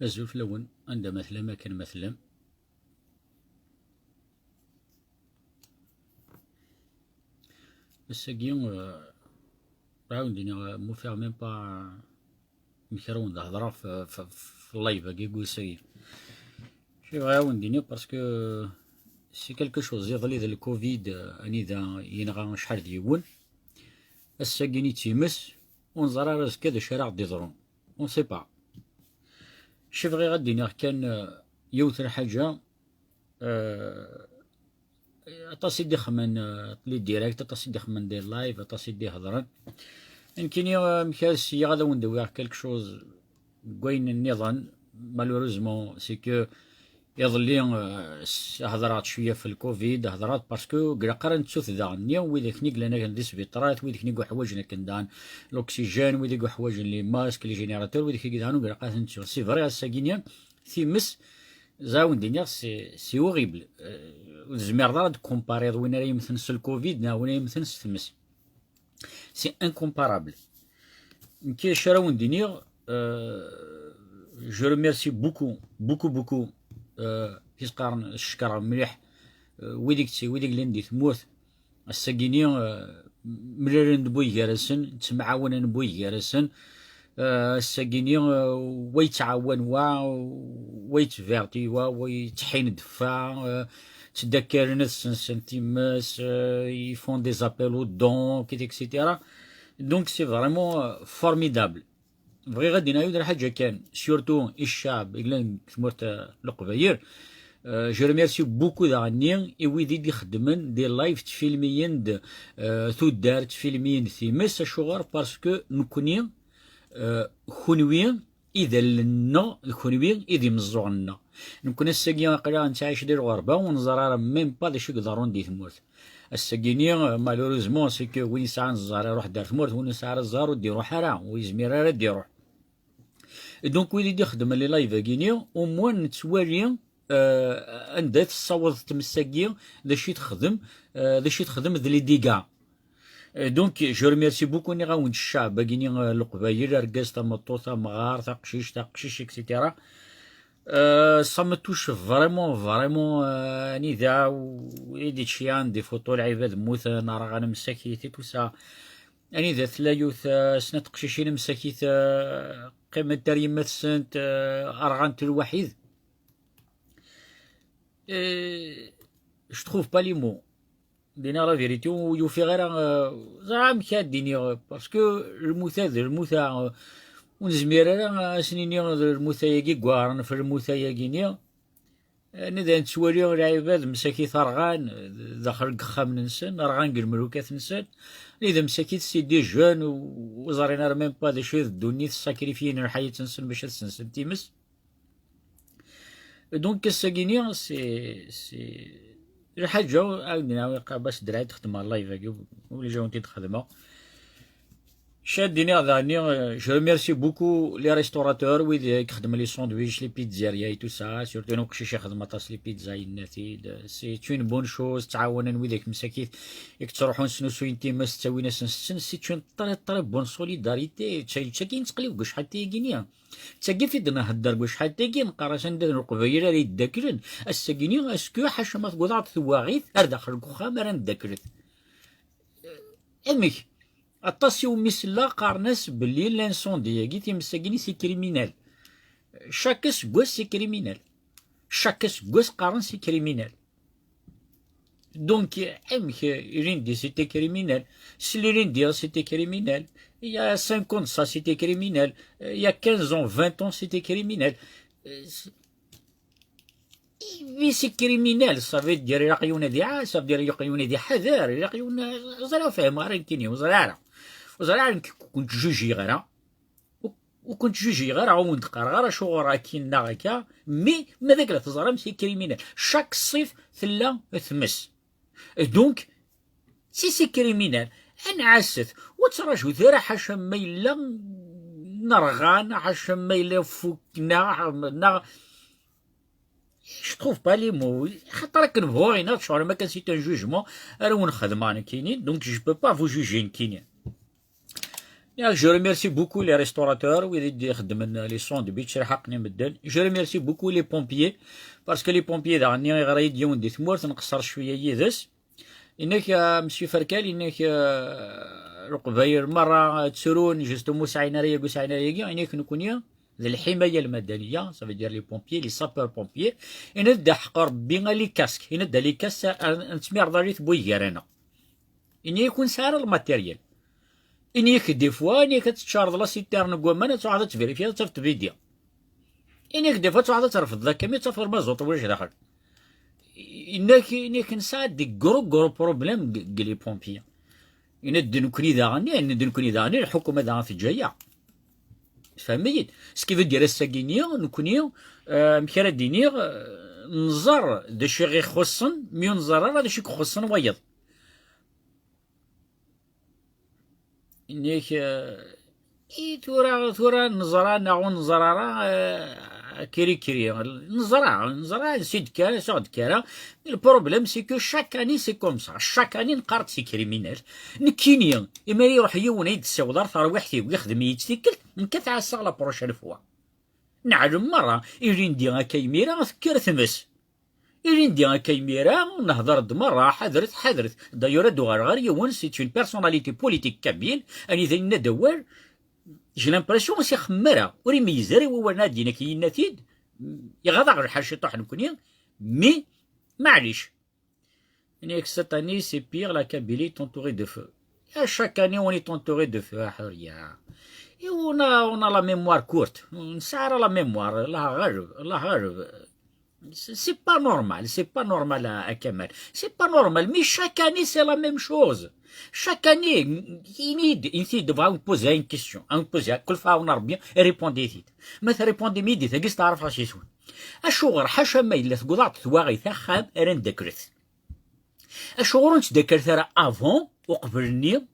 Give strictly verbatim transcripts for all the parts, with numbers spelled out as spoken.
Azul fell-awen, anda ma tellam, akken ma tellam. Ass-agi, eh, bɣiɣ ad wen-d-iniɣ, eh, m'ufiɣ même pas, eh, amek ara wen-d-hedreɣ f, f, f live-agi n wass-agi. Acu bɣiɣ ad wen-d-iniɣ, parce que c'est quelque chose, iḍelli d le covid, eh, anida yenɣa acḥal d yiwen. Ass-agi i d times, ur neẓri ara azekka d acu ara ɣ-d-iḍrun. On sait pas. Acu bɣiɣ ad d-iniɣ kan, eh, yiwet n lḥaǧa, eh, aṭas i d-ixemmen, eh, les directs, aṭas i d-ixemmen des lives, aṭas i d-ihedren. Nekkini, eh, amek ara syiɣ ad awen-d-awiɣ quelque chose n wayen nniḍen, malheureusement, c'est que iḍelli, eh, s-, hedreɣ-d cwiya f le covid, hedreɣ-d parce que ilaq ara nettu daɣen-nni, widak-nni yellan akken di sbiṭarat, widak-nni i yuḥwaǧen akken daɣen l'oxygène, widak i yuḥwaǧen les masques, les générateurs, widak-agi daɣen ilaq ad ten-nettu. C'est vrai, ass-agi-nni, times, ẓer ad wen-d-iniɣ, c'est, c'est horrible. Euh, ur tezmireḍ ara ad tkumpariḍ win ara yemmten s le covid neɣ win ara yemmten s tmes. C'est incomparable. Nekk acu ara wen-d-iniɣ, euh, je remercie beaucoup, beaucoup, beaucoup, euh, i s-qqaren, cekkreɣ mliḥ, euh, wid i yetti-, wid i yellan di tmurt. Ass-agi-ni, euh, mlalen-d buygarasen, ttemɛawanen buygarasen. Euh, ass-agi-ni, euh, wa yettɛawan wa, wa yettverti wa, wa yettḥin-d fa, euh, ttdakkaren ad sensen times, euh, ils font des appels aux dons, et cetera. Donc c'est vraiment, euh, formidable. Bɣiɣ ad d-iniɣ yiwet n lḥaǧa kan, surtout i ccaɛb i yellan deg tmurt, euh, n Leqbayel. Euh, je remercie beaucoup daɣen-nni i wid i d-ixeddmen des lives, ttfilmiyen-d, euh, tuddar, ttfilmiyen-d times. Acuɣer? Parce que nekkni, euh, kunwi, i d allen-nneɣ, d kunwi i d imeẓẓuɣen-nneɣ. Nekkni ass-agi aql-aɣ nettɛic di lɣerba, ur neẓri ara même pas d acu i iḍerrun di tmurt. Ass-agi-ni, malheureusement, c'est que win yesɛan ẓẓher iruḥ-d ar tmurt, win yesɛa ara ẓẓher ur d-iruḥ ara, ur yezmir ara ad d-iruḥ. Et donc, wid i d-ixeddmen les lives-agi-ni, au moins nettwali, euh, anda tessaweḍ tmes-agi, d acu i texdem, euh, d acu i texdem d les dégâts. Euh, donc, je remercie beaucoup, nniɣ-awen-d, ccaɛb-agi-ni, euh, Leqbayel, argaz, tameṭṭut, amɣar, taqcict, aqcic, et cetera. Euh, ça me touche vraiment, vraiment, euh, anida, u-, i d-ittceyyan des photos, lɛibad mmuten, rɣan msakit et tout ça. Anida tella yiwet, euh, snat teqcicin msakit, euh, qqiment ar yemma-tsent, euh, rɣant lwaḥid. Euh, je trouve pas les mots. Dina la vérité, ur yufiɣ ara, euh, ẓriɣ amek ad d-iniɣ, parce que lmuta d lmuta, euh, ur nezmir ara, euh, ad s-nini d lmuta-agi i yeggaren f lmuta-agi-ni. Anida nettwali lɛibad msakit rɣan, euh, daxel deg yexxamen-nsen, rɣan deg lemrukat-nsen. Anida msakit c'est des jeunes, ur, ur ẓrin ara même pas d acu i d ddunit, sacrifiyen lḥayat-nsen bac ad sensen times. Donc, ass-agi-ni, c'est, c'est lḥaǧa, ad d-nawi qabas draɛ i d-xedmeɣ live-agi, ulac awen-t-id-xedmeɣ. Cad iniɣ daɣen, euh, je remercie beaucoup les restaurateurs, wid i ixedmen les sandwichs, les pizzerias et tout ça, surtout uqcic ixedm aṭas les pizzas, yenna-t-id. C'est une bonne chose, ttɛawanen widak msakit i yettruḥun snusuyen times, ttawin-asen setten, c'est une très, très bonne solidarité. Ttagi nettqelib deg ucḥal tayagi-ni. Ttagi fi d-nhedder deg ucḥal tayagi, neqqar-as anda d Leqbayel ara yeddaklen. Ass-agi-ni, est-ce que ḥaca ma tewweḍ-aɣ-d twaɣit ar daxel deg uxxam ara neddaklet? Amek? Aṭas i wumi sella qqaren-as belli l'incendie-agi, times-agi-ni, c'est criminel. Chaque aseggas c'est criminel. Chaque aseggas qqaren c'est criminel. Donc, amek, euh, lundi c'était criminel. Si le lundi c'était criminel. Il y a cinq ans de ça c'était criminel. Euh, il y a quinze ans, vingt ans c'était criminel. Euh, c'est- Mais c'est criminel, ça veut dire, ilaq yiwen ad iɛa-, ça veut dire, ilaq yiwen ad iḥader, ilaq yiwen, ur ẓriɣ, ur fehmeɣ ara nekkini, ur ẓriɣ ara. Ur ẓriɣ ara nekk, ur kent-jujiɣ ara. Ur, ur kent-jujiɣ ara, ur wen-d-qqareɣ ara acuɣer akin neɣ akka, mais ma d akken teẓram, c'est criminel. Chaque ṣṣif tella tmes. Donc, si c'est criminel, anɛasset, ur ttraǧut ara ḥaca ma yella nerɣan, ḥaca ma yella fukken, neɣ, neɣ, je trouve pas les mots. Xaṭer akken bɣuɣ iniɣ, tceɣlem akken, c'est un jugement ara wen-xedmeɣ nekkini, donc je peux pas vous juger nekkini. Ya, je remercie beaucoup les restaurateurs, wid i d-ixeddmen les sandwichs, lḥaqen i medden. Je remercie beaucoup les pompiers, parce que les pompiers daɣen-nni iɣra-yi-d yiwen di tmurt, nqeṣṣer cwiya yid-s. Inek, euh, Monsieur Ferkal, inek, euh, Leqbayel merra ttrun, justement, ur sɛin ara yagi, ur sɛin ara yagi, inek nekni d lḥimaya lmadaniya, ça veut dire les pompiers, les sapeurs pompiers, inek d aḥeqq Rebbi a les casques, inek d les casques, a, a, nettmirḍalit bu gar-aneɣ. Ini-ak ur nesɛi ara lmateryal. Ini-ak des fois, ini-ak ad teččareḍ la citerne n waman, ad truḥeḍ ad tverifyeḍ, ad tafeḍ tbidi. Ini-ak des fois ad truḥeḍ ad terfdeḍ akamyun, ad tafeḍ mazuṭ ulac daxel. Ini-ak, ini-ak nesɛa des gros, gros problèmes deg, deg les pompiers. Ini-d nekkni daɣen, ini-d nekkni daɣen, lḥukuma daɣen teǧǧa-yaɣ. Tfehmem-iyi-d? Ce qui veut dire ass-agi-nni, nekkni, euh, amek ara d-iniɣ, euh, nẓer d acu i ɣ-ixuṣṣen, mi ur nẓer ara d acu i ixuṣṣen wayeḍ. Inek, euh, i tura, tura neẓra neɣ ur neẓra ara, euh, kiri kiri. Neẓra, neẓra ansi d-kkara, ansi ɣ-d-kkara. Le problème, c'est que chaque année, c'est comme ça. Chaque année, neqqar-d c'est criminel. Nekkini, imi ara iruḥ yiwen ad yi-d-tessiweḍ ar terwiḥt-iw, ixdem-iyi-tt tikkelt, nekkat ɛasseɣ la prochaine fois. Neɛlem merra, ilindi akka imir-a tekker tmes. Ilindi akka imir-a, nehder-d merra, ḥadret, ḥadret. D'ailleurs, ad d-uɣaleɣ ɣer yiwen, c'est une personnalité politique kabyle, anida yenna-d awal, j'ai l'impression ur s-ixemmem ara, ur imeyyez ara i wawalen ad d-yini akka yenna-t-id, iɣaḍ-aɣ lḥal ciṭuḥ nekkni, mais, maɛlic. Ini-ak, cette année, c'est pire, la Kabylie est entourée de feu. Et chaque année, on est entouré de feu, a Ḥuriya. Et on a, on a la mémoire courte. Nesɛa ara la mémoire, Allah ɣaleb, Allah ɣaleb. C'est c'est pas normal, c'est pas normal, a, a Kamal. C'est pas normal, mais chaque année, c'est la même chose. Chaque année, ini-d, ini-d, va vous poser une question, va vous poser, kul fa awen Rebbi, répondez-t-id. Ma trépondez-m-id, tagi steɛrfeɣ s iswen. Acuɣer, ḥaca ma yella tewweḍ-aɣ-d twaɣit axxam ara ndaklet? Acuɣer ur nettdakklet ara avant, uqbel-nni?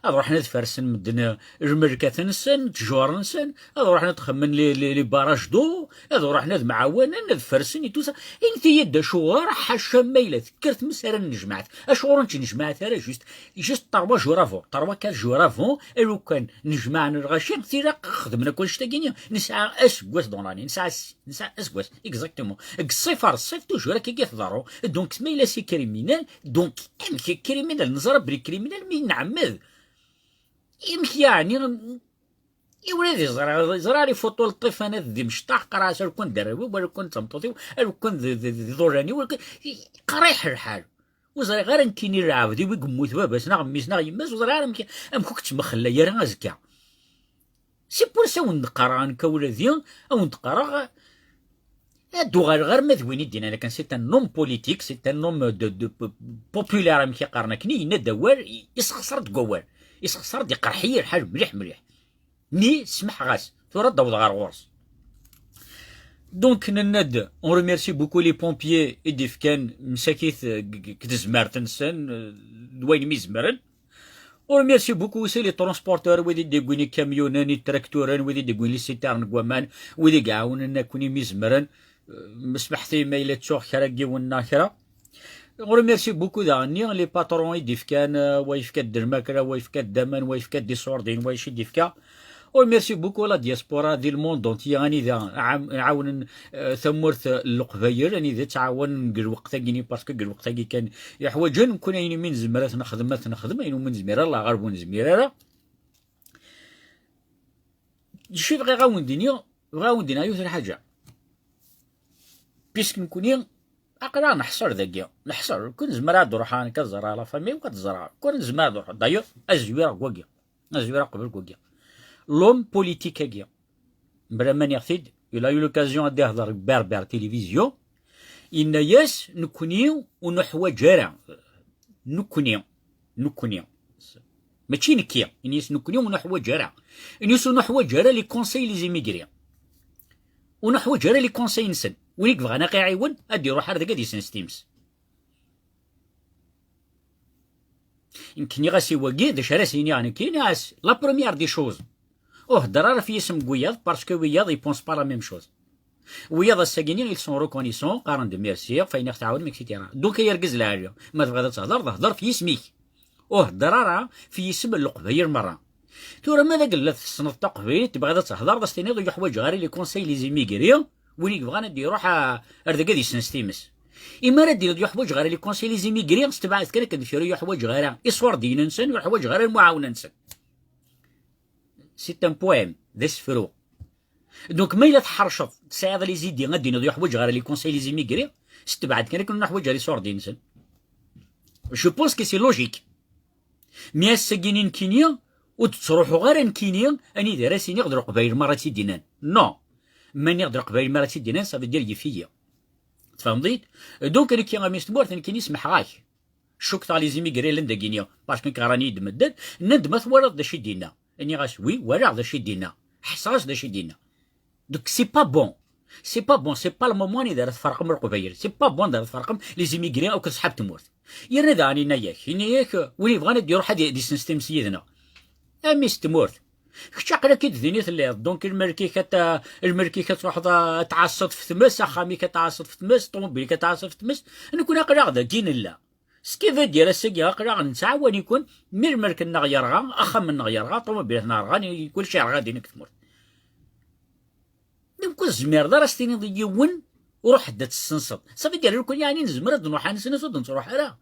Ad ruḥen ad fersen medden lmelkat-nsen, ttjur-nsen, ad ruḥen ad xemmen les, les, les barrages d'eau, ad ruḥen ad mɛawanen, ad fersen et tout ça. Init-iyi-d acuɣer, ḥaca ma yella tekker tmes ara nnejmaɛet. Acuɣer ur nettnejmaɛet ara juste, juste trois jours avant, trois, quatre jours avant, a lukan nejmaɛen lɣaci, tilaq xedmen akk annect-agi-nni. Nesɛa aseggas dans l'année, nesɛa s-, nesɛa aseggas, exactement. Deg ṣṣif ar ṣṣif, toujours akka i tḍerru. Donc, ma yella c'est criminel, donc, amek criminel? Neẓra belli criminel, mi nɛemmed. Amek yeɛni? I wlad iẓra, ẓra les photos n ṭṭifanat di mecṭaḥ, qraɛ-as ar kun d arraw-iw, ar kun d tameṭṭut-iw, ar kun d, d, d, d iḍulan-iw, ar kun, qriḥ lḥal. Ur ẓriɣ ara nekkini lɛebd-iw i yemmut baba-s neɣ mmi-s neɣ yemma-s, ur ẓriɣ ara amek, amek ur k-ttmexlay ara azekka. C'est pour ça awen-d-qqareɣ nekk a wladi, awen-d-qqareɣ, ad d-uɣaleɣ arma d win i d-yennan akken, c'est un homme politique, c'est un homme de, de, populaire, amek i qqaren akken, yenna-d awal, isexṣer-d deg wawal, isexṣer-d, iqerḥ-iyi lḥal mliḥ mliḥ. Mi smeḥ-as, tura ad d-awḍeɣ ɣer ɣur-s. Donc, nenna-d, on remercie beaucoup les pompiers i d-ifkan msakit, euh, g-, g-, g tezmert-nsen, euh, d wayen mi zemren. On remercie beaucoup aussi les transporteurs, wid i d-iwwin ikamyunen, itrakturen, wid i d-iwwin les citernes n waman, wid i iɛawnen akk mi zemren. Euh, mesmeḥt-iyi ma yella ttuɣ kra n yiwen neɣ kra. On remercie beaucoup daɣen-nni les patrons i d-ifkan, euh, wa yefka-d lmakla, wa yefka-d aman, wa yefka-d iṣurdiyen, wa ici d-ifka. On remercie beaucoup la diaspora di le monde entier, anida ɛam-, ɛawnen, euh, tamurt, euh, n Leqbayel, anida ttɛawanen deg lweqt-agi-nni, parce que deg lweqt-agi kan i ḥwaǧen, nekkni ayen umi nezmer ad t-nexdem, ad t-nexdem, ayen umi nezmir, Allah ɣer bu nezmir ara. D acu i bɣiɣ ad wen-d-iniɣ? Bɣiɣ ad wen-d-iniɣ yiwet n lḥaǧa. Puisque nekkni aql-aɣ neḥṣer dagi, neḥṣer, ur nezmir ad d-ruḥeɣ nekk ad ẓreɣ la famille, ur ad ẓreɣ, ur nezmir ad d-ruḥeɣ. D'ailleurs, ad zwireɣ deg wagi, ad zwireɣ qbel deg wagi. L'homme politique-agi, mebla ma nniɣ-t-id, il a eu l'occasion ad d-ihder deg Berbère Télévision, yenna-yas, nekkni ur nuḥwaǧ ara, nekkni, nekkni, mačči nekki, ini-as nekkni ur nuḥwaǧ ara, ini-as ur nuḥwaǧ ara les conseils les immigrés, ur nuḥwaǧ ara les conseils-nsen, win i yebɣan ad ɣ-iɛiwen ad d-iruḥ ar dagi ad yessens times. Nekk nniɣ-as i wagi, d acu ara s-iniɣ nekk? Ini-as, la première des choses, ur hedder ara f yisem n wiyaḍ, parce que wiyaḍ, ils pensent pas la même chose. Wiyaḍ ass-agi-nni, ils sont reconnaissants, qqaren-d merci ɣef wayen i ɣ-tɛawnem, et cetera. Donc, ay argaz lɛali, ma tebɣiḍ ad tehdeṛ, hdeṛ f yisem-ik. Ur hedder ara f yisem n Leqbayel merra. Tura ma d agella tessneḍ taqbaylit, tebɣiḍ ad tehḍereḍ, ad s-tiniḍ ur yuḥwaǧeɣ ara les conseils les immigrés, win i yebɣan ad d-iruḥ a-, ar dagi ad yessens times. Imi ara d-tiniḍ ur yuḥwaǧeɣ ara les conseils les immigrés, s tebɛet kan akken d kra ur yuḥwaǧeɣ ara iṣurdiyen-nsen, ur yuḥwaǧeɣ ara lmuɛawna-nsen. C'est un poème, d asefru. Donc ma yella tḥerceḍ, tesɛiḍ les idées, ad d-tiniḍ ur yuḥwaǧeɣ ara les conseils les immigrés, s tebɛet kan akken ur nuḥwaǧ ara iṣurdiyen-nsen. Je pense que c'est logique. Mi ass-agi nekkini ur d-ttruḥuɣ ara nekkini anida ara s-iniɣ d Leqbayel merra i tt-id-innan. Non. Ma nniɣ d Leqbayel merra i tt-id-innan, ça veut dire yif-iyi. Tfehmeḍ-iyi-d? Donc nekki a mmi-s n tmurt, nekkini semḥeɣ-ak. Cukkteɣ les immigrés llan dagini, parce que nekk ɣran-iyi-d medden, nnan-d ma twalaḍ d acu i d-inna. Nniɣ-as oui, walaɣ d acu i d-inna. Ḥesseɣ-as d acu i d-inna. Donc c'est pas bon. C'est pas bon, c'est pas le moment anida ara tferqem Leqbayel. C'est pas bon anida ara tferqem les immigrés akked ṣṣḥab tmurt. Yerna daɣen yenna-yak, yenna-yak, win yebɣan ad d-iruḥ ad d-yessens times yid-neɣ. A mmi-s n tmurt. Kečč aql-ak-id din i telliḍ, donc lmelk-ik ad t-, lmelk-ik ad truḥeḍ ad tɛasseḍ f tmes, axxam-ik ad tɛasseḍ f tmes, ṭumubil-ik ad tɛasseḍ f tmes, nekkni aql-aɣ dagi nella. Ce qui veut dire ass-agi aql-aɣ nettɛawan-iken, mi lmelk-nneɣ yerɣa, axxam-nneɣ yerɣa, ṭumubilat-nneɣ rɣan, i-, kullec yerɣa din deg tmurt. Donc ur tezmireḍ ara s-tiniḍ i yiwen, ruḥ-d ad tessenseḍ. Ça veut dire nekkni yeɛni nezmer ad nruḥ ad nesens ur d-nettruḥ ara.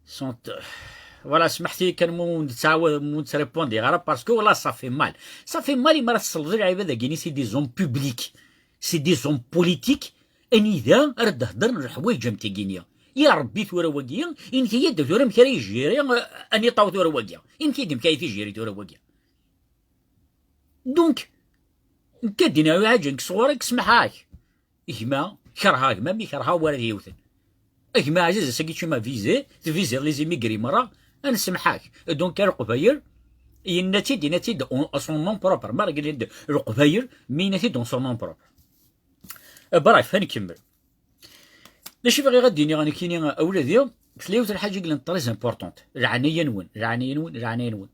Sont, voilà, smeḥt-iyi kan mu nettɛawad, mu nettrépondre ara, parce que voilà, ça fait mal. Ça fait mal imi ara tesleḍ i lɛibad-agi-ni, c'est des hommes publics, c'est des hommes politiques, anida ara d-heddren leḥwayeǧ am tigi-ni. Ya Rebbi tura wagi, init-iyi-d tura amek ara yejjiri, eh, aniṭaw tura wagi. Init-iyi-d amek ara tijjiri tura wagi. Donc, nekk ad d-iniɣ i Ɛaǧen, sɣur-k, semḥeɣ-ak. Gma, kerheɣ gma, mi kerheɣ war ad yiwten. A gma ɛziz, ass-agi ččima vize, tviziḍ les immigrés merra, ad nsemḥ-ak. Donc, a Leqbayel, yenna-tt-id, yenna-tt-id en, à son nom propre. Ma reglen-d Leqbayel, mi yenna-t-id en son nom propre. Eh, bref, ad nkemmel. D acu i bɣiɣ ad d-iniɣ nekkini, a wladi, tella yiwet n lḥaǧa i yellan très importante. Leɛnaya-nwen, leɛnaya-nwen, leɛnaya-nwen.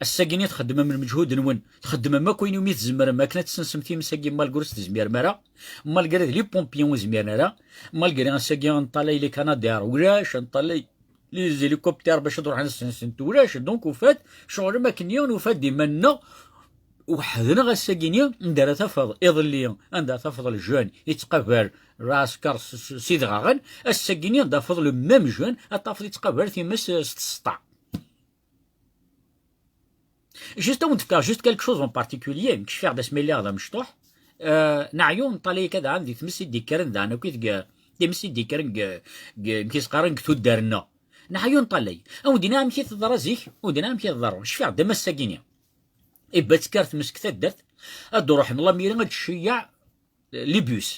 Ass-agi-nni txeddmem lmeǧhud-nwen, txeddmem akk ayen umi tzemrem akken ad tessensem times-agi, malgré ur s-tezmirem ara, malgré d les pompiers ur zmiren ara, malgré ass-agi neṭṭalay les Canadair ulac, neṭṭalay les hélicoptères bac ad ruḥen ad ssensen ulac, donc ufad, ccɣel am akken-nni, nufa-d iman-nneɣ weḥd-neɣ ass-agi-nni, anda ara tafeḍ iḍelli, anda ara tafeḍ le jeune yettqabal lɛesker s, s, s idɣaɣen, ass-agi-nni ad tafeḍ le même jeune, ad tafeḍ yettqabal times s tseṭṭa. Juste ad wen-d-fkeɣ juste quelque chose en particulier, nekk cfiɣ-d asmi lliɣ d amecṭuḥ, euh, neɛyu neṭṭalay akka daɣen di tmes i d-yekkren daɣen akk deg, times i d-yekkren deg, deg, amek i s-qqaren, deg tuddar-nneɣ. Neɛyu neṭṭalay. Ad wen-d-iniɣ amek i teḍra zik, ad wen-d-iniɣ amek i teḍra. Cfiɣ-d am ass-agi-nni. Ibba ttkar tmes deg taddart, ad d-ruḥen lamiri ad d-tceyyeɛ les bus.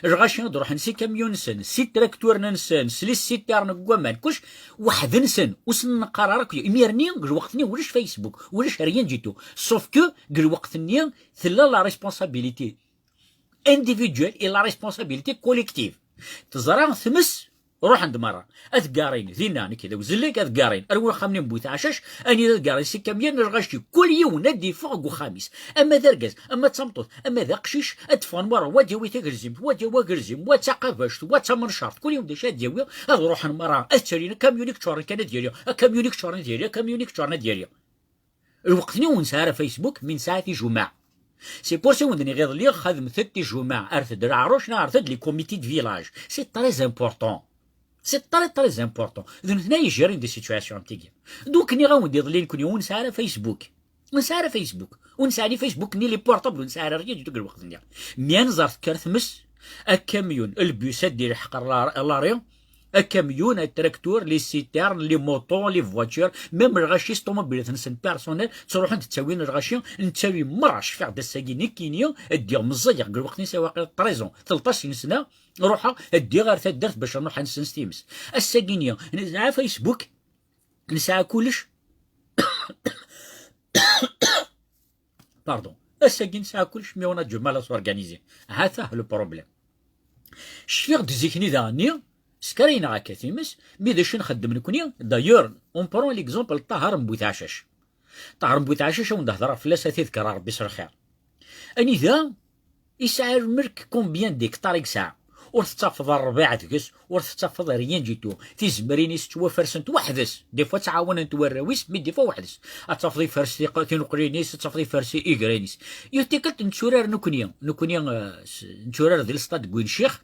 Lɣaci ad d-ruḥen s ikamyun-nsen, s itrakturen-nsen, s les citernes deg waman, kullec weḥd-nsen, ur sen-neqqar ara akk. Imir-nni, deg lweqt-nni, ulac Facebook, ulac rien du tout. Sauf que, deg lweqt-nni, tella la responsabilité individuelle et la responsabilité collective. Teẓra tmes, ruḥen-d merra. Ad ggarin dinna, nekk d awzellek, ad ggarin ar uxxam-nni n Bu Tɛacac, anida ad ggarin s ikamyun n lɣaci. Kul yiwen ad d-iffeɣ deg uxxam-is. Ama d argaz, ama d tameṭṭut, ama d aqcic, ad d-ffɣen merra. Wa ad d-yawi tagelzimt, wa ad d-yawi agelzim, wa d taqabact, wa d tamencart. Kul yiwen d acu ad d-yawi, ad ruḥen merra. Ad ttalin akamyun i yeččuren kan ad yali, akamyun i yeččuren ad yali, akamyun i yeččuren ad yali. Lweqt-nni ur nesɛi ara Facebook, mi nesɛa tijumɛa. C'est pour ça i wen-d-nniɣ iḍelli, xedmet-d tijumɛa, rret-d leɛruc, neɣ rret-d les comités de village. C'est très important. C'est très, très important. D nutni ay yejjiren des situations am tigi. Donc, nniɣ-awen-d iḍelli nekkni ur nesɛi ara Facebook. Ur nesɛi ara Facebook. Ur nesɛi ni Facebook, ni les portables, ur nesɛi ara rien du tout deg lweqt-nni. Mi ad nẓer tekker tmes, akamyun, lbus ad d-ilḥeq ar la-, l'arrêt, akamyun, atraktur, les citernes, les motos, les voitures, même lɣaci s ṭumubilat-nsen personnel, ttruḥun-d ttawin lɣaci, nettawi merra, cfiɣ-d ass-agi nekkini, ddiɣ meẓẓiyeɣ deg lweqt-nni, sɛiɣ waqila treize ans, tleṭṭac n sna, ruḥeɣ, ddiɣ ɣer taddart bac ad nruḥ ad nessens times. Ass-agi-nni, nesɛa Facebook, nesɛa kullec. Pardon. Ass-agi nesɛa kullec, mais on a du mal à s'organiser. Ha-t-a le problème. Cfiɣ-d zik-nni daɣenni, skarayneɣ akka times, mi d acu nxeddem nekkni, d'ailleurs, on prend l'exemple n Ṭaher n Bu Tɛacac. Ṭaher n Bu Tɛacac, ad wen-d-hedreɣ fell-as, ad t-idker Rebbi s lxir. Anida, yesɛa lmelk, combien d'hectares i yesɛa? Ur tettafeḍ rrbiɛ deg-s, ur tettafeḍ rien du tout. Tizemrin-is ttwafersent weḥd-s. Des fois ttɛawanent warraw-is, mais des fois weḥd-s. Ad tafeḍ ifers tiq-, tineqlin-is, ad tafeḍ ifers igran-is. Yiwet tikkelt netturar nekkni, nekkni, euh, s-, netturar di lestad deg Win Ccix.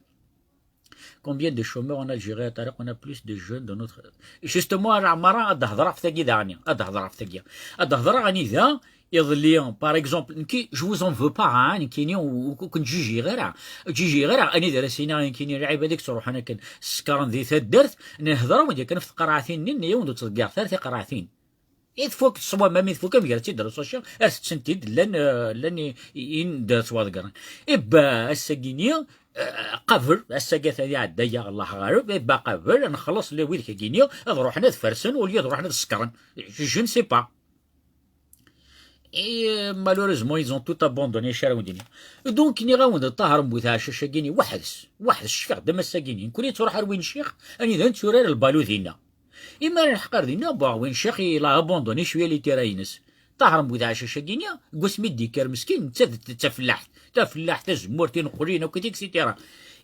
Combien de chômeurs en Algérie, à Tariq, on a plus de jeunes dans notre... Justement, ara ɛmara ad d-hedreɣ ɣef tagi daɣen, ad d-hedreɣ ɣef tagi. Ad d-hedreɣ anida, iḍelli, par exemple, nekki, je vous en veux pas, hein, nekkini ur, ur, ur ken-ǧǧijiɣ ara, ur ǧǧijiɣ ara, anida ara s-iniɣ nekkini lɛibad i yettruḥun akken sekren di taddart, nehder-awen-d yakan ɣef tqerɛatin-nni, nniɣ-awen-d ur ttḍeggiret ara tiqerɛatin. I tfuk ṣṣwama, mi tfuk, am gar-tt-id reṣuci, ar tetten-t-id, llan, eh, llan i, i, i d-ttwaḍeggren. Ibba ass-agi-nni, eh, qabel, ass-agi ata iɛedda-yaɣ Allah ɣareb, ibba qabel, ad nxelleṣ la wid-agi-nni, ad ruḥen ad fersen, au lieu ad ruḥen ad sekren. Je, je ne sais pas. Et, euh, malheureusement, ils ont tout abandonné, acu ara wen-d-iniɣ. Donc, nniɣ-awen-d Ṭaher n Butɛacac-agi-nni, weḥd-s, weḥd-s, cfiɣ-d am ass-agi-nni. Nekkni nettruḥ ar Win Ccix, anida netturar lbalu dinna. Imi ara nḥeq ar dinna, bon, Win Ccix, il a abandonné cwiya les terrains-ines. Ṭaher n Butɛacac-agi-nni, deg wasmi d-yekker meskin, netta d, d tafellaḥt. Tafellaḥt, tazemmurt, tineqlin, akk, et cetera.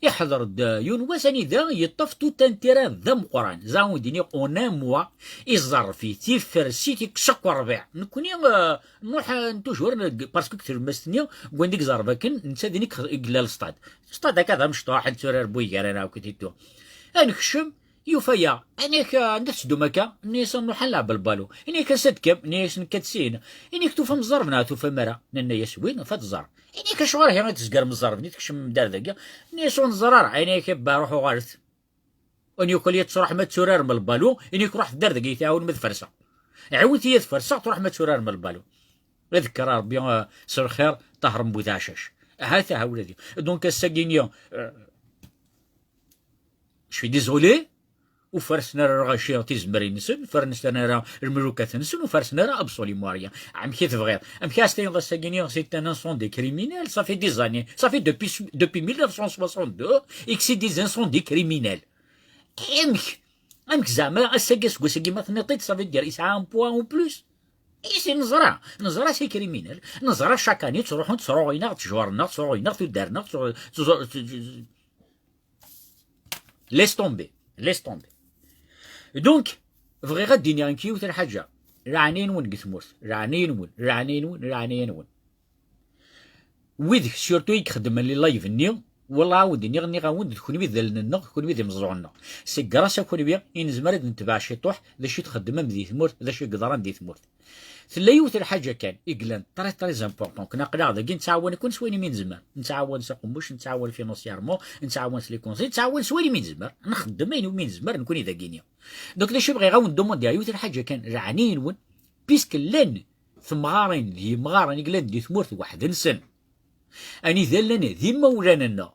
Iḥḍer-d, euh, yiwen wass anida yeṭṭef tout un terrain d ameqqran. Za wen-d-iniɣ, en un mois, iẓerref-it, ifres-it, ikkes akk rrbiɛ. Nekkni, euh, nruḥ, euh, toujours, neg-, parce que deg tlemmast-nni, deg wanda i iẓerref akken, netta din i k-, i yella lestad. Lestad akka d amecṭuḥ, netturar bu iger-aneɣ akk, et cetera. Ad nekcem, yufa-yaɣ, ini-ak, anda tetteddum akka? Ini-as, nruḥ ad nleɛb lbalu. Ini-ak, ansa d-tekkam? Ini-as, nekka-d syin. Ini-ak, tufam ẓẓerb neɣ tufam ara? Nenna-yas, wi, nufa-d ẓẓerb. Ini-ak, acuɣer ihi i tezgarem ẓẓerb-nni, tkecmem-d ar dagi? Ini-as, ur neẓer ara. Ini-ak, abba, ruḥ uɣalet. Ini-ak, wali ad truḥem ad turarem lbalu, ini-ak, ruḥet-d ar dagi, iyi-tɛawnem ad ferseɣ. Ɛiwnet-iyi ad ferseɣ, truḥem ad turarem lbalu. Ad kker Rebbi, eh, s lxir, Ṭaher n Butɛacac. Ahat, aha, ula d-, donc, ass-agi-nni, eh, je suis désolé, ur fersen ara lɣaci tizemrin-nsen, ur fersen ara lmelukat-nsen, ur fersen ara absolument rien. Amek i tebɣiḍ? Amek i as-tiniḍ ass-agi-nni, c'est un incendie criminel, ça fait des années, ça fait depuis, depuis mille neuf cent soixante-deux, et que c'est des incendies criminels. Amek? Amek zeɛma ass-agi, aseggas-agi ma tenniḍ-t-id, ça veut dire yesɛa un poids en plus? Isi neẓra, neẓra c'est criminel, neẓra chaque année ttruḥun ttruɣin-aɣ, ttjuren-aɣ, ttruɣin-aɣ, tuddar-nneɣ, ttru-, ttru-, ttru-, laisse tomber, laisse tomber. Donc, bɣiɣ ad d-iniɣ nekk yiwet n lḥaǧa, leɛnaya-nwen deg tmurt, leɛnaya-nwen, leɛnaya-nwen, leɛnaya-nwen. Wid surtout i ixeddmen les live-nni, wallah, ɛawed-d nniɣ, nniɣ-awen-d, d kenwi d allen-nneɣ, d kenwi d imeẓẓuɣen-nneɣ. C'est grâce à kenwi i nezmer ad netbeɛ ciṭuḥ d acu i txeddmem di tmurt, d acu i yeḍran di tmurt. Tella yiwet n lḥaǧa kan i yellan très, très important, ken aql-aɣ dagi nettɛawan-ken s wayen imi nezmer. Nettɛawan s aqemmuc, nettɛawan financièrement, nettɛawan s les conseils, nettɛawan s wayen imi nezmer. Nxeddem ayen umi nezmer nekkni dagi-nni. Donc, d acu i bɣiɣ ad wen-demandiɣ, yiwet n lḥaǧa kan, leɛnaya-nwen, puisque llan temɣarin d yimɣaren i yellan di tmurt weḥd-nsen, anida llan d imawlan-nneɣ,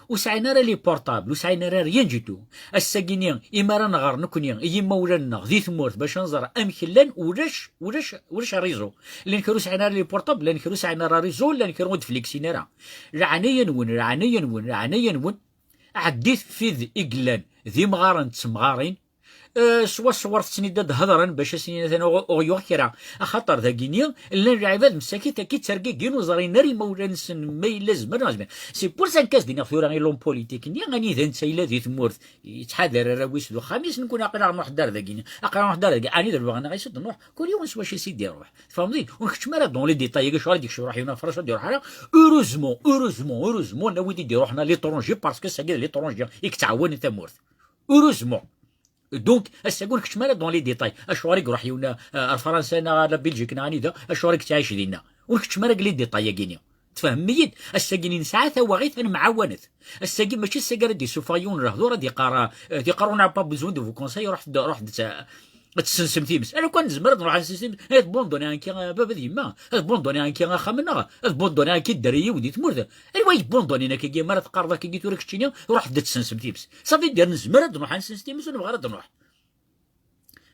ur sɛin ara les portables, ur sɛin ara rien du tout. Ass-agi-nni, imi ara nɣer nekkni i yimawlan-nneɣ di tmurt bac ad nẓer amek llan, ulac, ulac, ulac réseau. Llan kra ur sɛin ara les portables, llan kra ur sɛin ara réseau, llan kra ur d-flexin ara. Leɛnaya-nwen, leɛnaya-nwen, leɛnaya-nwen, ɛeddit f wid i yellan d imɣaren d temɣarin, eh, swaswret-ten-id ad hedren bac ad s-inin atan uɣ-, uɣ yuɣ kra. Axaṭer dagi-nni llan lɛibad msakit akka i ttergigin ur ẓrin ara imawlan-nsen ma yella zemren neɣ zemren. C'est pour ça nekk ad s-d-iniɣ tura i l'homme politique-nni anida netta yella di tmurt, yettḥadar arraw-is d uxxam-is, nekkni aql-aɣ nruḥ-d ar dagi-nni. Aql-aɣ nruḥ-d ar dagi, anida lebɣi-nneɣ i s-d-nruḥ. Kul yiwen s wacu i s-id-iruḥ. Tfehmeḍ-iyi? Ur nkeččem ara dans les détails, acu ara d-ikcem, iruḥ yiwen ɣer Fransa, ur d-iruḥ ara. Heureusement, heureusement, heureusement, n wid i d-iruḥen à l'étranger, parce que sagi d l'étranger i yettɛawanen tamurt. Heureusement. Donc, ass-agi ur nkeččem ara dans les détails. Acuɣer i iruḥ yiwen, euh, ar Fransa neɣ ar la Belgique neɣ anida, acuɣer i yettɛic dinna? Ur nkeččem ara deg les détails-agi-nni. Tfehmem-iyi-d? Ass-agi-nni nesɛa tawaɣit ad nemɛawanet. Ass-agi mačči ass-agi ara d-isuffeɣ yiwen n lehdur ad iqqar, euh, ad iqqar, on n'a pas besoin de vos conseils, ruḥ-d, ruḥ-d, ad tessensem times. Ala kan nezmer ad nruḥ ad nessens times. Ad bondoni anki, a baba d yemma. Ad bondoni anki axxam-nneɣ. Ad bondoni anki dderya-iw di tmurt. Anwa i yebondonin akkagi? Mi ara teqqareḍ akkagi tura keččini, ruḥ-d ad tessensem times. Ça veut dire nezmer ad nruḥ ad nessens times, ur nebɣi ara ad nruḥ.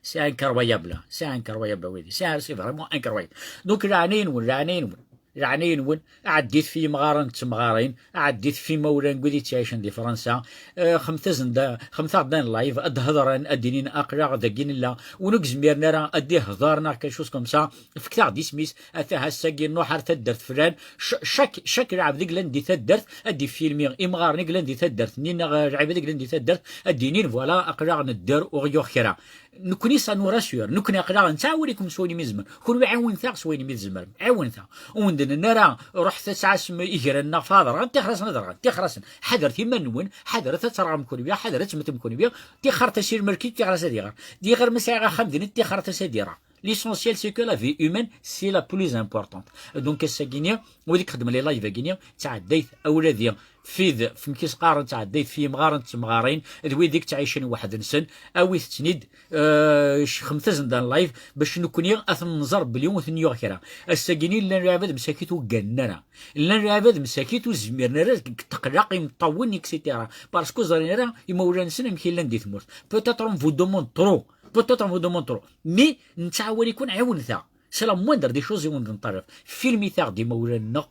C'est incroyable. C'est incroyable, a widi. C'est, c'est vraiment incroyable. Donc, leɛnaya-nwen, leɛnaya-nwen. Leɛnaya-nwen, ɛeddit f yimɣaren d temɣarin, ɛeddit f imawlan n wid yettɛicen di Fransa, eh, xemt-asen-d, xemt-aɣ-d un live, ad d-hedren, ad d-inin aql-aɣ dagi nella, win ur yezmiren ara ad d-ihder neɣ quelque chose comme ça, fket-aɣ-d isem-is, ata ass-agi nruḥ ar taddart flan, ch-, chaque, chaque lɛebd i yellan di taddart ad d-ifilmi imɣaren i yellan di taddart-nni neɣ lɛibad i yellan di taddart ad d-inin voilà aql-aɣ nedder ur ɣ-yuɣ kra. Nekkni ça nous rassure, nekkni aql-aɣ nettɛawan-iken s wayen imi tzemrem. Kunwi ɛiwnet-aɣ s wayen imi tzemrem. Ɛiwnet-aɣ. Ur wen-d-nenna ara ruḥet ad tɛassem igran-nneɣ f aderɣan, tixer-asen aderɣan, tixer-asen. Ḥadret iman-nwen, ḥadret ad terɣem kunwi, ḥadret ad temmtem kunwi. Tixer-as i lmerki, tixer-as ad iɣer. Diɣer ma sɛiɣ axxam din, tixer-as ad iɣer. L'essentiel, c'est que la vie humaine, c'est la plus importante. Donc, ass-agi-ni, wid i ixeddmen les live-agi-ni, ttɛeddayt awladi, fid, f mkis qqaren, ttɛeddayt f yimɣaren d temɣarin, d wid i yettɛicen weḥd-nsen, awit-ten-id, eh, cexxmet-asen-d un live, bac nekkni ad ten-nẓer belli ur ten-yuɣ kra. Ass-agi-ni llan lɛibad msakit ur gganen ara. Llan lɛibad msakit ur zmiren ara deg tqelleq imeṭṭawen, et cetera. Parce que ur ẓrin ara imawlan-nsen amek i llan di tmurt. Peut-être on vous demande trop. Peut-être on vous demande trop. Mais nettɛawan-iken, ɛiwnet-aɣ. C'est la moindre des choses i wen-d-neṭṭalab. Filmit-aɣ-d imawlan-nneɣ.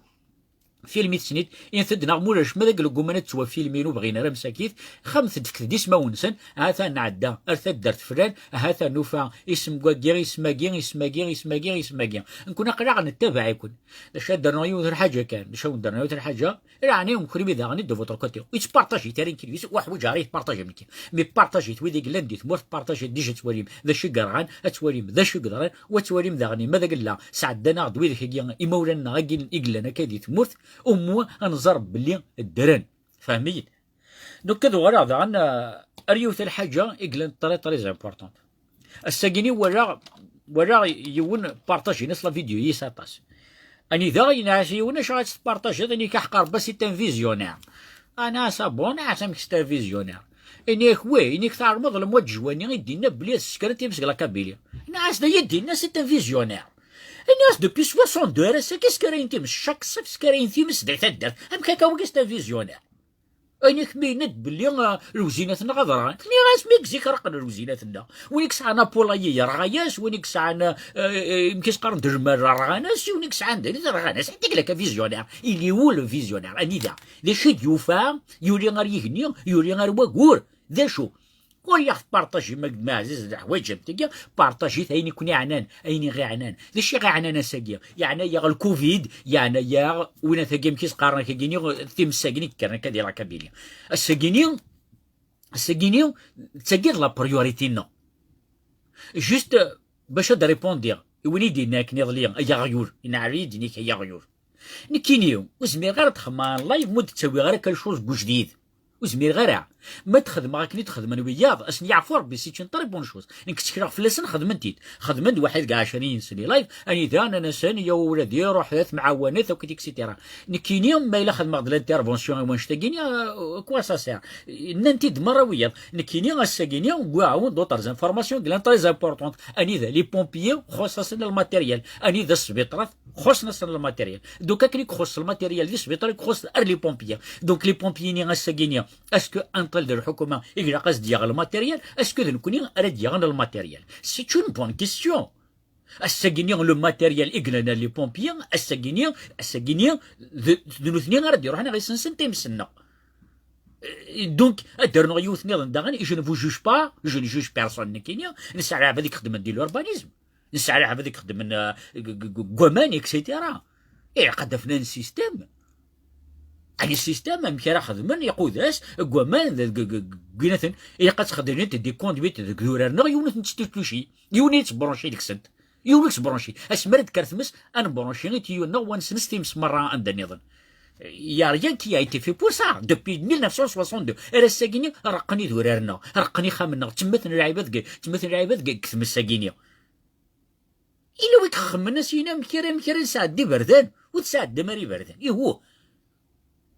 Filmit-ten-id, init-d neɣ mulac, ma d agelgum ad ttwafilmin ur bɣin ara msakit, xemt-d fket-d ismawen-nsen, ha-t-a nɛedda ar taddart flan, ha-t-a nufa isem n wagi, isem-agi, isem-agi, isem-agi, isem-agi. Nekkni aql-aɣ nettabaɛ-iken. D acu ad d-rnuɣ yiwet n lḥaǧa kan, d acu ad d-rnuɣ yiwet n lḥaǧa, leɛnaya-nwen kunwi daɣen i de votre côté. Yettpartajit ara inkilvis, ur ḥwaǧeɣ ara yettpartajit nekki. Mais partajit wid i yellan di tmurt, partajit déjà ad twalim d acu i yerɣan, ad twalim d acu i yeḍran, u ad twalim daɣen ma d agella sɛeddan-aɣ-d widak-agi imawlan-nneɣ-agi i yellan akka di tmurt, au moins ad nẓer belli ddren. Fehmit-iyi-d. Donc ad uɣaleɣ daɣen, euh, ar yiwet n lḥaǧa i yellan très, très importante. Ass-agi-ni walaɣ, walaɣ yiwen partajin-as la vidéo yis aṭas. Anida yenɛa-as yiwen acu ad tpartajiḍ, ini-k aḥeqq Rebbi c'est un visionnaire. Anɛa-as ah bon, anɛa-as amek c'est un visionnaire. Ini-ak oui, ini-k tɛelmeḍ lemwaǧ Jwani i d-yenna belli ad ssekren times deg la Kabylie. Anɛa-as d aya i d-yenna c'est un visionnaire. Ini-as depuis soixante-deux ar ass-agi ssekren times, chaque ṣṣif ssekren times di taddart. Amek akka wagi c'est un visionnaire? Ayen i kem-yenna-d belli, ah, lewzinat-nneɣ ad rɣan. Nniɣ-as mi zik rqen lewzinat-nneɣ. Win i yesɛan apulayi yerɣa-yas, win i yesɛan, ah, ah, amek i s-qqaren d lmal rɣan-as, win i yesɛan d ayen rɣan-as. Ḥedd i ilaka visionnaire. Il est où le visionnaire? Anida? D acu i d-yufa? Yuli ar yigenni, yuli ar wagur. D acu? Ur yaɣ tpartajim, a gma ɛziz, leḥwayeǧ am tagi, partajit ayen i ken-iɛnan, ayen i ɣ-iɛnan. D acu i ɣ-iɛnan ass-agi? Yeɛna-yaɣ lkuvid, yeɛna-yaɣ winat-agi, amek i s-qqaren, akkagi-ni, times-agi i yekkren akka di la Kabylie. Ass-agi-ni, ass-agi-ni, d tagi d la priorité-nneɣ. Juste, bac ad répondiɣ i win i d-yenna akken iḍelli, ay aɣyul, yenɛer-iyi-d, ini-k ay aɣyul. Nekkini, ur zmireɣ ara ad xedmeɣ en live ma ur d-ttawiɣ ara quelque chose n ujdid. Ur zmireɣ ara. Ma d-xedmeɣ akken i d-xedmen wiyaḍ, ad sen-yeɛfu Rebbi, c'est une très bonne chose. Nekk ttekleɣ fell-asen, xedmen-t-id. Xedmen-d waḥid deg ɛecrin yid-sen i live, anida nnan-asen, ya wladi, ruḥet, mɛawanet, akk, et cetera. Nekkini, ma yella xedmeɣ-d l'intervention i wannect-agi-ni, euh, quoi ça sert? Nnan-t-id merra wiyaḍ. Nekkini, ass-agi-ni, wwiɣ-awen d'autres informations qui sont très importantes. Anida les pompiers, xuṣṣ-asen le matériel. Anida sbiṭrat, xuṣṣen-asen le matériel. Donc, akken i ixuṣṣ le matériel di sbiṭar, i ixuṣṣ ar les pompiers. Donc, les pompiers-nni ass-agi-ni, est-ce que un tel de lḥukuma i ilaq ad s-d-yaɣ le matériel? Est-ce que d nekkni ara d-yaɣen le matériel? C'est une bonne question. Ass-agi-ni, le matériel i yellan ar les pompiers, ass-agi-ni, ass-agi-ni, d, d nutni ara d-iruḥen ad isensen times-nneɣ. Euh, donc, ad d-rnuɣ yiwet nniḍen daɣen, je ne vous juge pas, je ne juge personne, nekkini, nesɛa lɛebad i ixeddmen di l'urbanisme. Nesɛa lɛebad i ixeddmen, euh, g-, g-, g-, deg waman, et cetera. Ilaq ad d-afen un système. Un système, amek ara xedmen, iqudas, deg waman, deg, deg, deg, deg winaten, ilaq ad ttxedment des conduites deg durar-nneɣ, yiwen ur ten-tettituci, yiwen ur yettbranchi deg-sent. Yiwen ur yettbranchi. Asmi ara d-tekker tmes, ad nebranchi i tuyaux-nneɣ, wa nesnes times merra anda nniḍen. Il y a rien qui a été fait pour ça, depuis mille neuf cent soixante-deux. Ar ass-agi-ni, reqqen idurar-nneɣ, reqqen ixxamen-nneɣ, ttemmaten lɛibad deg, ttemmaten lɛibad deg, deg tmes-agi-ni. Yella wi ixemmen ass-ina amek ara, amek ara nesɛeddi iberdan, ur tesɛeddam ara iberdan. Ihuh.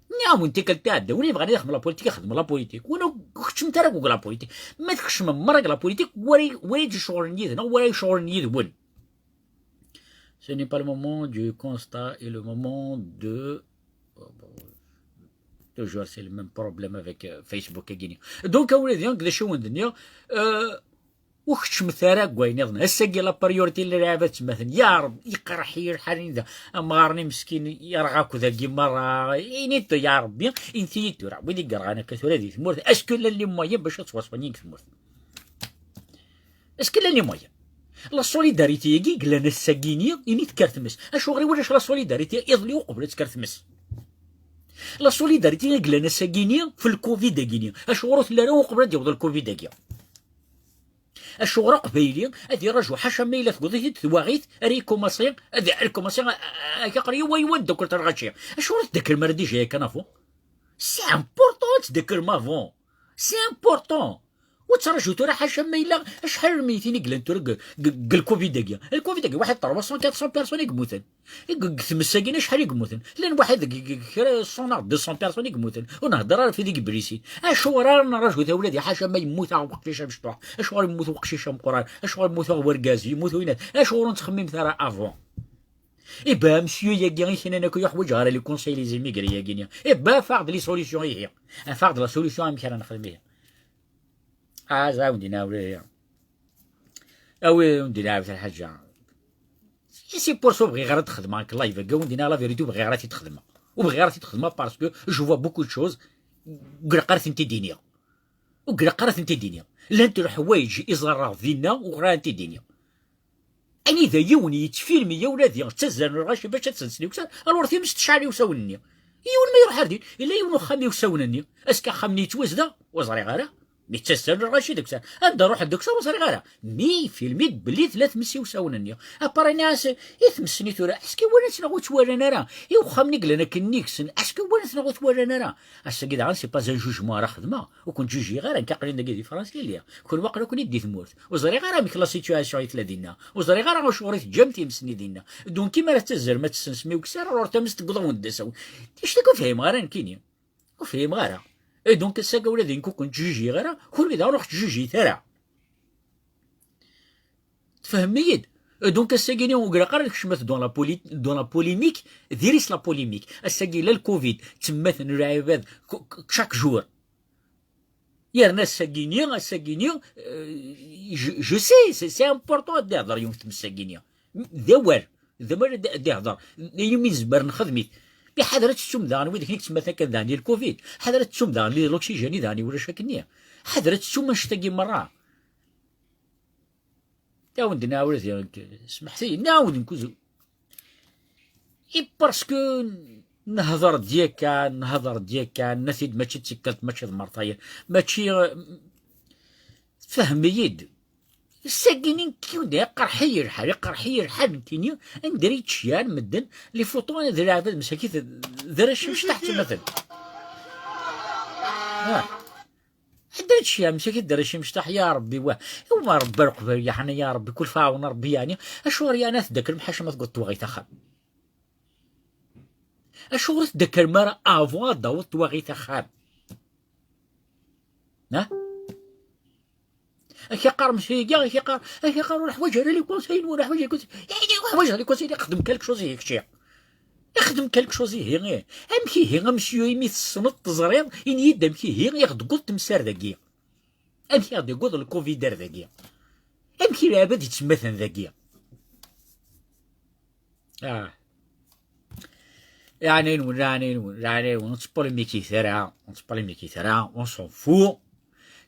Nniɣ-awen tikkelt iɛedda, win yebɣan ad ixdem la politique, ixdem la politique. Win ur keččmet ara deg la politique. Ma tkecmem merra deg la politique, wara, wara d-iceɣlen yid-neɣ, wara iceɣlen yid-wen. Ce n'est pas le moment du constat et le moment de, toujours c'est le même problème avec, euh, Facebook-agi-ni. Donc, a wladi, d acu i wen-d-nniɣ, euh, Ur keččmet ara deg wayen iḍen. Ass-agi la priorité n lɛibad ttmaten. Ya Ṛebbi, iqerḥ-iyi lḥal, da amɣar-nni meskin yerɣa akk dagi merra. Ini-d ya Ṛebbi, inti-yi-d tura. Wid i yerɣan akka tura di tmurt, est-ce que llan les moyens bac ad ttwaṣfan deg tmurt? Est-ce que llan les moyens? La solidarité-agi i yellan ass-agi-ni, ini-t kker tmes. Acuɣer i ulac la solidarité iḍelli uqbel ad tekker tmes? La solidarité i yellan ass-agi-ni f lcovid-agi-ni. Acuɣer ur telli ara uqbel ad d-yaweḍ lcovid-agi? Acuɣer aqbayli ad iraju ḥaca ma yella tewweḍ-it-id twaɣit ara yekkumaṣi ad, ad yekkumaṣi a-, a-, a-, ak aql-i wa, wa ddakkelt ar ɣaci? Acuɣer ur tdakklem ara déjà yakan avant? C'est important ad tdakklem avant. C'est important. Ur ttraǧu tura ḥaca ma yella acḥal n lmeyytin i yellan tura deg, deg, deg lcovid-agi. Lcovid-agi waḥed trois cents, quatre cents personnes i yemmuten. I deg tmes-agi acḥal i yemmuten? Llan waḥed deg, deg, deg kra cent neɣ deux cents personnes i yemmuten. Ur nhedder ara f ideg ibrisin. Acuɣer ara nraǧu tawla di ḥaca ma yemmut weqcic amecṭuḥ? Acuɣer yemmut weqcic ameqqran? Acuɣer yemmut wergaz? Yemmut winat? Acuɣer ur nettxemmimet ara avant? Eh ben, monsieur-yagi i k-yennan akk ur yeḥwaǧ ara les conseils, les immigrés-yagi-ni. Eh ben, afeɣ-d les solutions ihi. Afeɣ-d la solution amek ara nexdem ihi. Ah, za wen-d-inɛawed ihi. Awi wen-d-inɛawed lḥaǧa. Si pour ça ur bɣiɣ ara ad xedmeɣ nekk live-agi, wen-d-iniɣ la vérité, ur bɣiɣ ara ad t-id-xedmeɣ. Ur bɣiɣ ara ad t-id-xedmeɣ parce que je vois beaucoup de choses ur ilaq ara ad tent-id-iniɣ. Ur ilaq ara ad tent-id-iniɣ. Llant leḥwayeǧ i ẓerreɣ dinna ur bɣiɣ ara ad tent-id-iniɣ. Anida yiwen yettfilmi ya ula d ttazzalen lɣaci bac ad sensen iwsawen, alors times tecɛel iwsawen-nni. Yiwen ma iruḥ ar din, yella yiwen uxxam iwsawen-nni, ass-a axxam-nni yettwazdeɣ, ur ẓriɣ ara. Mi ttazzalen lɣaci deg usawen, anda ruḥen deg usawen ur ẓriɣ ara. Mi yefilmi-d belli tella tmes iwsawen-nni. Après-nni-as, i tmes-nni tura, est-ce que walan-tt neɣ ur tt-walan ara? I uxxam-nni yellan akken nnig-sen, est-ce que walan-tt neɣ ur t-walan ara? Ass-agi daɣen, c'est pas un jugement ara xedmeɣ. Ur ken-jujiɣ ara, nekk aql-in dagi di Fransa i lliɣ. Kunwi aql-aken-id di tmurt. Ur ẓriɣ ara amek la situation i tella dinna. Ur ẓriɣ ara acuɣer i teǧǧam times-nni dinna. Donc, imi ara tettazzalem ad tessensem i ukessar, alors tames tewweḍ-awen-d d asawen. Ticki ur fhimeɣ ara nekkini. Ur fhimeɣ ara. Et donc, ass-agi ula d nekk ur ken-ttjujiɣ ara, kunwi daɣen ur ɣ-ttjujit ara. Tfehmem-iyi-d? Et donc, ass-agi-ni ur ilaq ara ad tkecmet dans la poli-, dans la polémique, diri-s la polémique. Ass-agi la le covid, ttemmaten lɛibad k-, k-, chaque jour. Yerna ass-agi-ni, ass-agi-ni, euh, je, je sais, c'est, c'est important ad d-ihḍer yiwen tmes-agi-ni. D awal, d awal ad d-, ad d-ihḍer. Imi nezmer nexdem-it. Mais ḥader ad tettum daɣen wid i yettmettan kan daɣen i le covid. Ḥader ad tettum daɣen l'oxygène i daɣen i ulac akkenni. Ḥader ad tettum annect-agi merra. Awen-d-nɛawed, smeḥt-iyi, nɛawed nkuzu. I parce que nehḍer-d yakan, nehḍer-d yakan, nna-t-id mačči d tikkelt, mačči d mertayen, mačči, tfehmem-iyi-d. Sagi-ni nekki d iqerḥ-iyi lḥal, iqerḥ-iyi lḥal nekkini, anda ara yečč yan medden, les photos d lɛibad msakit d arrac imecṭaḥ ttmaten. Ah. Anda ara yečč yan msakit d arrac imecṭaḥ, ya Ṛebbi, wah. Iwa Ṛebbi ar Leqbayel, yeḥna ya Ṛebbi, kul faɛun Ṛebbi, yeɛni, acuɣer yeɛni ad tdakklem ḥaca ma tewweḍ twaɣit axxam? Acuɣer ur tdakklem ara avant ad d-taweḍ twaɣit axxam? Ha? Ak-iqqar mseyyiga, ak-iqqar, ak-iqqar ur ḥwaǧ ara les conseils-nwen, ur ḥwaǧ les conseils. Yeɛni ur ḥwaǧeɣ les conseils, ixdem quelque chose ihi kečči. Ixdem quelque chose ihi, ih. Amek ihi, a monsieur, imi tessneḍ, teẓriḍ, ini-yi-d amek ihi i ɣ-d-tewweḍ temsar dagi? Amek i ɣ-d-yewweḍ le covid ar dagi? Amek i lɛibad yettmaten dagi? Ah. Leɛnaya-nwen, leɛnaya-nwen, leɛnaya-nwen, ur ttpolémiquit ara, ur ttpolémiquit ara, on s'en fout.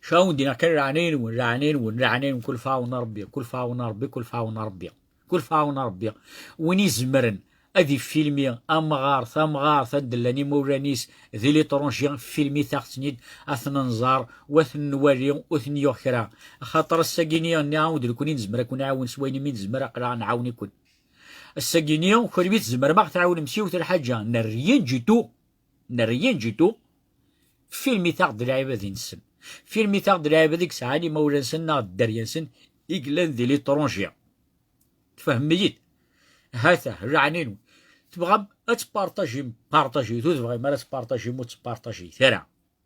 Ca wen-d-iniɣ kan leɛnaya-nwen, leɛnaya-nwen, leɛnaya-nwen, kul faɛun Ṛebbi, kul faɛun Ṛebbi, kul faɛun Ṛebbi. Kul faɛun Ṛebbi. Win izemren ad ifilmi amɣar, tamɣart, anda llan imawlan-is di l'étranger, filmit-aɣ-ten-id, ad ten-nẓer, u ad ten-nwali, ur ten-yuɣ kra. Axaṭer ass-agi-ni, nniɣ-awen-d nekkni nezmer ad ken-nɛawen s wayen imi nezmer, aql-aɣ nɛawen-iken. Ass-agi-ni, kenwi tzemrem ad ɣ-tɛawnem s yiwet n lḥaǧa, n rien du tout, n rien du tout. Filmit-aɣ-d lɛibad-nsen. Filmit-aɣ-d lɛibad i yesɛan imawlan-nsen neɣ dderya-nsen i yellan di l'étranger. Tfehmem-iyi-d? Hata, leɛnaya-nwen. Tebɣam ad tpartajim, partajit. Ur tebɣim ara ad tpartajim, ur ttpartajit ara.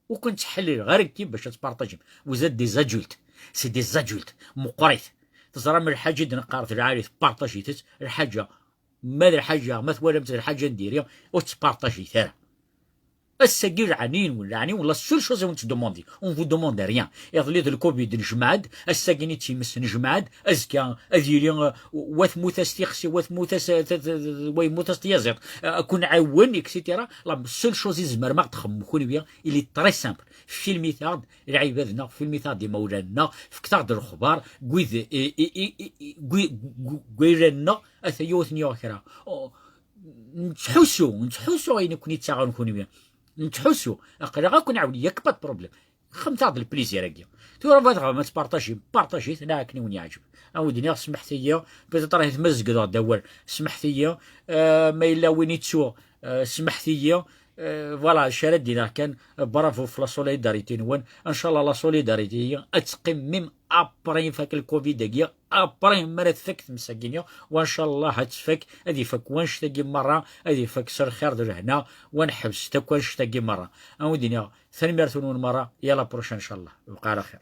Ur ken-ttḥellileɣ ara nekki bac ad tpartajim. Vous êtes des adultes. C'est des adultes. Meqqrit. Teẓram lḥaǧa i d-neqqar d lɛali, tpartajit-tt. Lḥaǧa, ma d lḥaǧa, ma twalam-tt d lḥaǧa n diri, ur ttpartajit ara. Ass-agi, leɛni-nwen, leɛni-nwen, la seule chose i wen-ttdemandi, on vous demande rien. Iḍelli d lcovid, nejmeɛ-d, ass-agi n times, nejmeɛ-d, azekka ad yili, uh, wa tmut-as tixsi, wa tmut-as, uh, t- t- t- wa yemmut-as tyaziḍt, uh, ad kun-ɛiwen, et cetera. La seule chose i tzemrem ad ɣ-d-txemmem kunwi, il est très simple. Filmit-aɣ-d lɛibad-nneɣ, filmit-aɣ-d imawlan-nneɣ, fket-aɣ-d lexbar, gwid, i, i, i, i, i, gwi-, gwi-, gwiran-nneɣ, ata yiwet n yuɣ kra. Oh, nettḥusu, nettḥusu ayen i ken-ittaɣen kunwi. Nettḥusu, aql-aɣ ad ken-nɛawen, yak pas de problème. Xemt-aɣ-d lplizir-agi. Tura ma tebɣam ad tpartajim, partajit, neɣ akken i wen-yeɛǧeb. Ad wen-d-iniɣ smeḥt-iyi, peut-être ahat ma zegdeɣ d awal, smeḥt-iyi, euh, ma yella win ittuɣ, euh, smeḥt-iyi, euh, voilà, acu ara d-iniɣ kan, euh, bravo f la solidarité-nwen. Ncallah la solidarité-yi ad teqqim même après ifak lcovid-agi, après mi ara tfak tmes-agi-nni, wa ncallah ad tfak, ad ifak wanect-agi merra, ad ifak s lxir d lehna, wa neḥbes-t akk anect-agi merra. Ad wen-d-iniɣ tanemmirt-nwen merra, i la prochaine ncallah, bqa ɛla xir.